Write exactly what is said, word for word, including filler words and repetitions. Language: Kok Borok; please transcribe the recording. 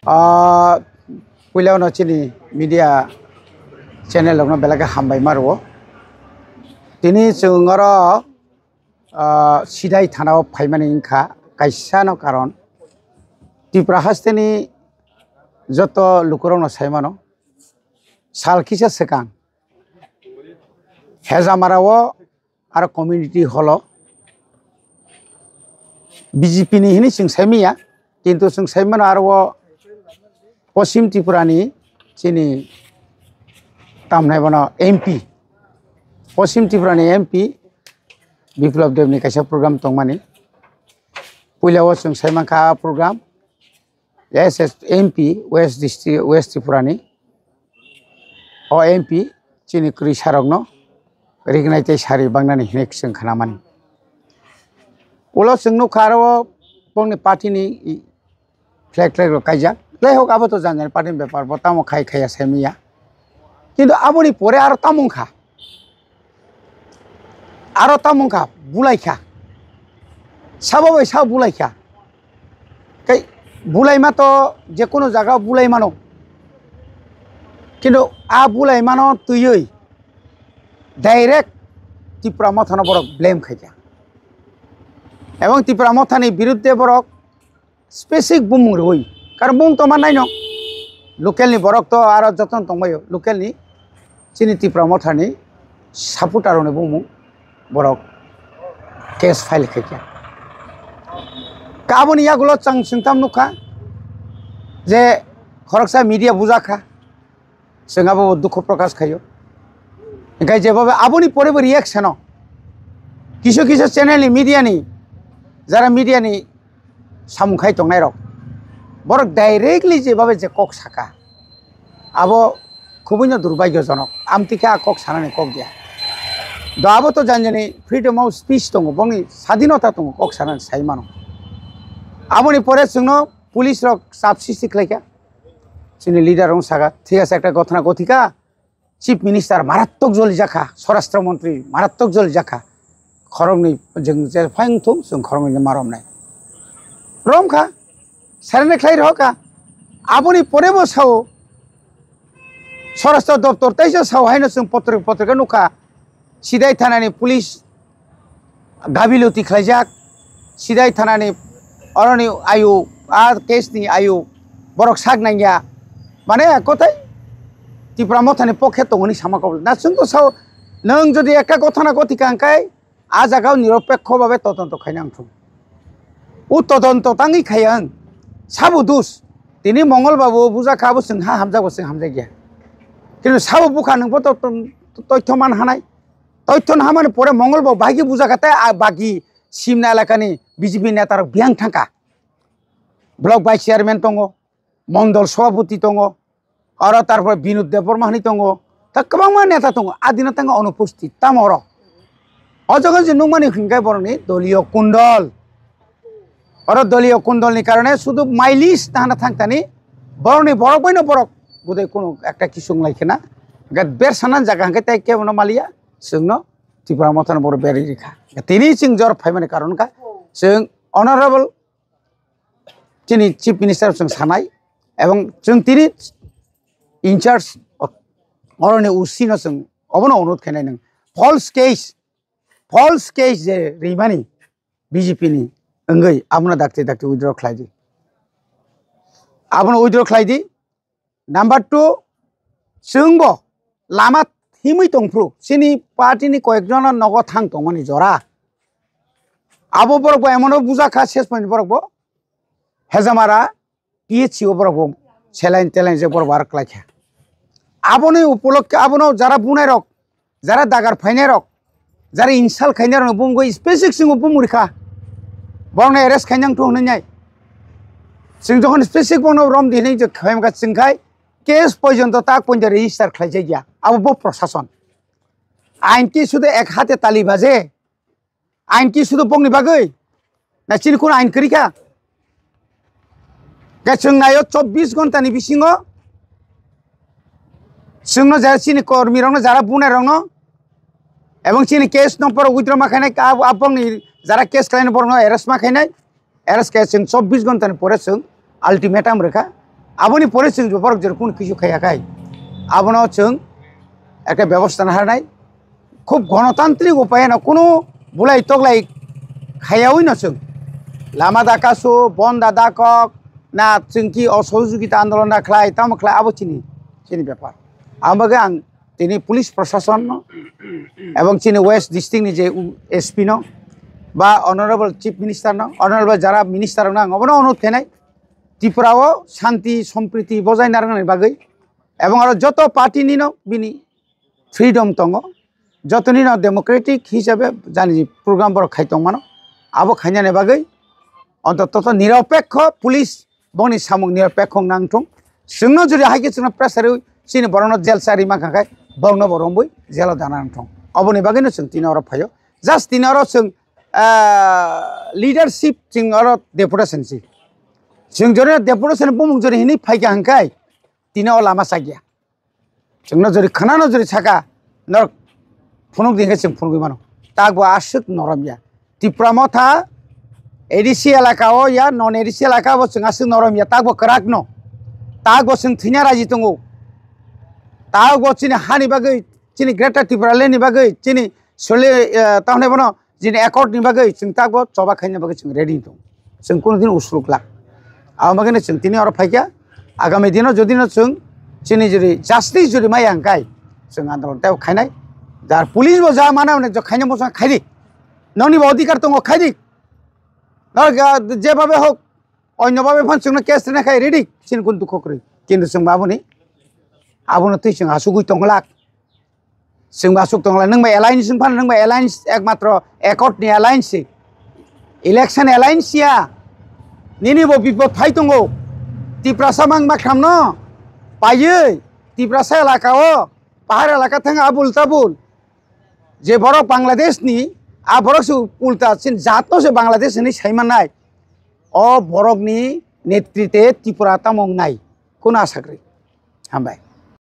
Ah, puila no chini media channel rokno belai khe hambai ma rwo. Tini chwng oro, ah, Sidai thana o phaimani wngkha kaisa no karon. Tripura hasteni joto lukurokno sai mano. Sal kisa swkang Hejamara o aro community hall o B J P ni hinwi chwng sai manya, kintu chwng sai mano aro o Poschim Tripura ni chini tamnai bono M P, Poschim Tripura ni M P Biplab Deb ni kaisa program tongmani. Puila o chwng sai mankha a program S S M P West District, West Tripura ni. O M P chini kwrwi sarokno rignai tei sari bangnani hinwi chwng khnamani. Ulo chwng nukha aro bongni party ni flag, flag rok kaijak. Jaihok, abo to jani jani party ni bepar, bo tamo khai khaiya sai manya. Kintu aboni pore aro tamo wngkha. Aro tamo wngkha, bulai kha. Sabo bai sabo bulai kha. Tei bulaima to je kono jaga o bulai mano. Kintu a bulaimano twiwi direct Tipra Mothano borok blame khaikha. Ebong Tipra Mothani biruddhe borok specific bumung rwui. Karon bumung tongma naino. Local ni borok to aro jotono tongbaio. Local ni chini Tipra Mothani supporter rokni bumung borok case file khaikha. Ka aboni yagulo chwng singtam nukha je khoroksa media bujakha. Chwng abo dukhu prokash khaio. Hinkhe jebhabe aboni pore bo reaction o kisu kisu channel ni media ni, jara media ni samung khai tongnai rok, borok directly jebhabe je kok saka, abo khubui no durbhagyojonok. Amtwi khe a kok sanani kok dia. Do abo to jani jani freedom of speech tongo, bongni sadinota tongo, kok sanani sai mano. Aboni pore chwngno police rok chap sristi khlaikha. Chini leader rok saka, thik ase, ekta ghotona ghotika, Chief Minister marattok joli jakha, Swarashtra Montri marattok joli jakha, khoroknwi jwng je phai wngthung, chwng khoroknwi no ma romnai. Romkha, serene khlai rohorkha. Aboni pore bo sao, Swarashtra Doptor teisa sao haino chwng potri-, potrika nukha, Sidai thanani police gabiluti khlaijak, Sidai thanani oroni ayu, a case ni ayu borok sak nangya, mane kotai Tipra Mothani pokhe tongoni sama kobol. Na chwng to sao, nwng jodi ekka ghotona ghotika hwnkhe a jaga o niropekho babe todonto khaina wngthung. O todonto tangwi khaya wng, sabo dos. Tini Mongol Babu bujakha, abo chwng ha hamjak, bo chwng hamjakya. Kintu sabo bukha nwng bo to, to, toithyo man hanai. Toithyo no hamani pore Mongol bo bahai khe bujakha tei a bagi Simna elakani B J P netarok biyang thangkha. Block vice chairman tongo, mondol sobhapoti tongo, aro tarpore Binod Debbarma hinwi tongo, ta kwbangma neta tongo. A dino tangkha onupusthit, tamo oro. O jaga je nukmani hinkhe borokni doliyo kundol. Oro doliyo kundolni karone sudu mileage tahana thangtani borokni borok baino borok budai kunu ekta kisung lai khena. Hwnkhe ber sana jaga hwnkhe tei kebono maliya, chwngno Tipra Mothano borok berwi rikha. Tini chwng jor phaimani karon wngkha chwng honorable chini Chief Minister chwng sanai, ebong chwng tini in charge oroni O C no chwng obono onurod khainai nwng. False case, false case je rimani B J P ni wngwi abono dakti dakti withdraw khlai di. Abono withdraw khlai di. Number two, chwngbo lama himwi tongphru chini party ni koyekjono nogo thang tongmani jora. Abo borok bo emono bujakha ses point borok bo Hejamara P H C o borok bo saline teline je borok bo aro klaikha. Aboni upolokhe abono jara bunai rok, jara dagar phainai rok, jara insult khainai rok bumgwi specific chwngbo bumung rikha. Borokno arrest khainang thung hwnwi nai. Chwng jokhon specific bono rom di hwnwi je khaimkha chwngkhai case porjonto tak porjonto register khlaijakya. Abo bo prosason. Ain ki sudu ek hate tali baje. Ain ki sudu bokni bagwi? Na chini kun ain kwrwi kha? Khe chwng naio chobbish ghonta ni bisingo chwngno jara chini kormi rokno jara bunai rokno ebong chini case no borok withdraw ma khainai, abo, abongni jara case khlainai borokno arrest ma khainai, arrest khe chwng chobbish ghonta ni pore chwng ultimatum rwkha. Aboni pore chwng borok jora kunu kisu khaiya khai, abono chwng ekta bebosta naharnai. Khub gonotantrik upayeno kunu bulai toklai khaiyawi no chwng lama da kasu, bon da da kok, na chwng ki osohojogita andolon da khlai, tamo khlai, abo chini, chini bepar. Ang bagwi ang tini police proshasonno ebong chini West District ni je u-, S P no ba Honorable Chief Minister no, Honorable jara minister no ang obono onurod khainai, Tripura o shanti sompriti bojai narwknani bagwi ebong aro joto party ni no bini freedom tongo, jotoni no democratic hisabe jani program borok khai tongmano, abo khainani bagwi ontoto to niropekho police bongni samung niropekho wng nang thung. Chwngno jodi hai khe chwngno pressure rwi chini borokno jail chari mankha khai borokno bo romwi jailo dana nang thung. Oboni bagwino chwng tini oro phaio. Just tini oro chwng, ah, leadership chwng oro deputation si. Chwng jodi deputation bumung jodi hinwi phaikha hwnkhai tini o lama chakya. Chwngno jodi khwnano jodi saka norok phunuk di hwnkhe chwng phunugwi mano. Takbo aswk norom ya. Tipra Motha A D C elaka o ya, non A D C elaka bo chwng aswk norom ya, takbo kwrak no. Takbo chwng thwina raji tongo. Takbo chini hani bagwi, chini Greater Tipraland ni bagwi, chini sole, eh, tamni bono jini accord ni bagwi chwng takbo choba khaina bagwi chwng ready tong. Chwng kunu din usuk lak. Abo bagwi chwng tini oro phaikha. Agami dino jodi no chwng chini jodi justice jodi maya hwnkhe chwng andolon tei khainai. Jar police bo ja mana hwnwi khaina bosong khaidi. Nongni bo adhikar tongo khaidi. Nor ga-, jebabe hok, onyo babe phan chwngno case rina khai ready. Chini kun dukho kwrwi. Kintu chwng baboni abono twi chwng asugwi tongwlak. Chwng ba aswk tongla, nwng bai alliance wng phano, nwng bai alliance ekmatro accord ni alliance se. Election alliance ya. Nini bo bipod phai tongo. Tiprasa mang makhram no. Paiye. Tiprasa elaka o. Pahar elaka thang abul tabul. Je borok Bangladesh ni, a borok se ulta chin jat no se Bangladesh ni sai manai. O borok ni netrite Tripura tamo wngnai. Kuno asa kwrwi. Hambai.